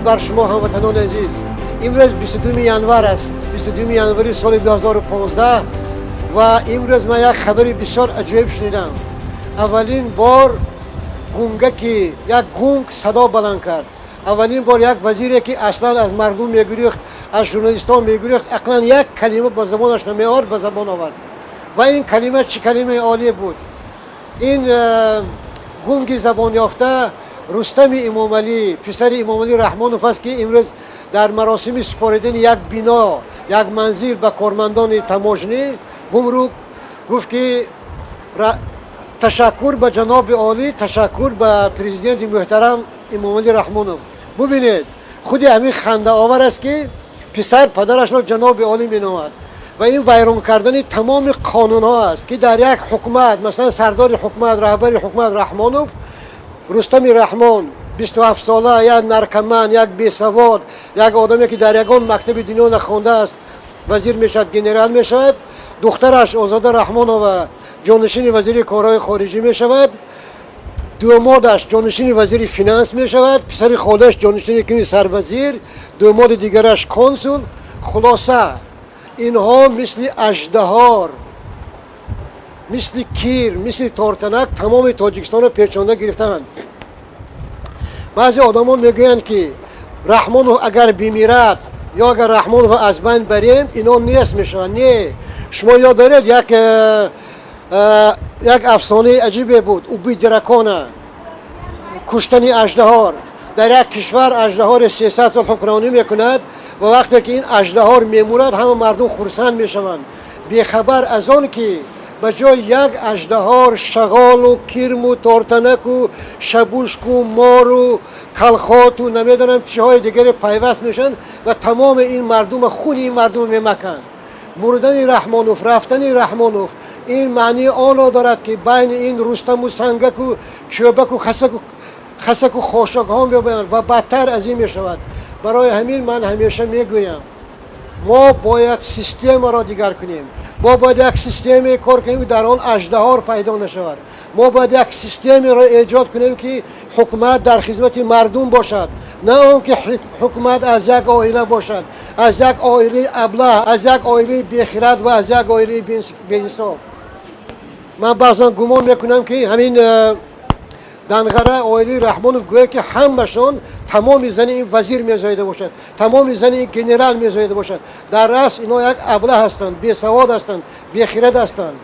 Бар шумо, ҳамватанони азиз. Имрӯз 22 январ аст, 22 январи соли 2015, ва имрӯз ман як хабари бисёр аҷоиб шунидам. Аввалин бор гунгаки як гунг садо баланд кард. Аввалин бор як вазире, ки аслан аз мардум мегурехт, аз журналистон мегурехт, ақлан як калима ба забонаш намеовард, ба забон овард. Ва ин калима чӣ калимаи олие буд! Ин гунги забонёфта Рустами Эмомалӣ, писари Эмомалӣ Раҳмонов аст, ки имрӯз дар маросими супоридани як бино, як манзил ба кормандони таможни, гумрук, гуфт, ки ташаккур ба ҷаноби олӣ, ташаккур ба президенти муҳтарам Эмомалӣ Раҳмонов. Бубинед, худи ҳамин хандаовар аст, ки писар падарашро ҷаноби олӣ меномад. Ва ин вайрон кардани тамоми қонунҳо аст, ки дар як ҳукумат, масалан, сардори ҳукумат, раҳбари ҳукумат Раҳмонов, Рустами Раҳмон, 27сола, як наркоман, як бесавод, як одаме, ки дар ягон мактаби дунё нахондааст, вазир мешавад, генерал мешавад. Духтараш Озода Раҳмонова ҷонишини вазири корҳои хориҷӣ мешавад, думодаш ҷонишини вазири финанс мешавад, писари холаш ҷонишини кими сарвазир, думоди дигараш консул. Хулоса, инҳо мисли аждаҳор, мисли кир, мисли тортанак тамоми Тоҷикистонро печонда гирифтаанд. Баъзе одамон мегӯянд, ки Раҳмонов агар бимирад ё агар Раҳмонов аз байн барем, ино нест мешаванд. Не, шумо ёд доред, як афсонаи аҷибе буд, «Убить дракона», куштани аждаҳор. Дар як кишвар аждаҳори 300 сол ҳукмронӣ мекунад ва вақте ки ин аждаҳор мемурад, ҳама мардум хурсанд мешаванд, бехабар аз он ки ба ҷои як аждаҳор шағолу кирму тортанаку шабушку мору калхоту намедонам чиҳои дигаре пайваст мешаванд ва тамоми ин мардума, хуни ин мардума мемаканд. Мурдани Раҳмонов, рафтани Раҳмонов ин маънии онро дорад, ки байни ин Рустаму Сангаку Чӯбаку хасаку хошокҳо мебоянд ва бадтар аз ин мешавад. Барои ҳамин ман ҳамеша мегӯям, мо бояд системаро дигар кунем. Мо бояд як системае кор кунем, ки дар он аждаҳор пайдо нашавад. Мо бояд як системеро эҷод кунем, ки ҳукумат дар хизмати мардум бошад, на он ки ҳукумат аз як оила бошад, аз як оилаи аблаҳ, аз як оилаи бехирад ва аз як оилаи беинсоф. Ман баъзан гумон мекунам, ки ҳамин данғара оилаи Раҳмонов гӯяд, ки ҳамашон тамоми зани ин вазир мезоида бошад, тамоми зани ин генерал мезоида бошад. Дар асл ино як аблаҳ ҳастанд, бесавод ҳастанд, бехирад ҳастанд.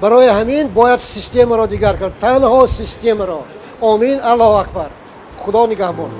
Барои ҳамин бояд системаро дигар кард, танҳо системаро. Омин, Аллоҳу акбар, Худо нигаҳбон.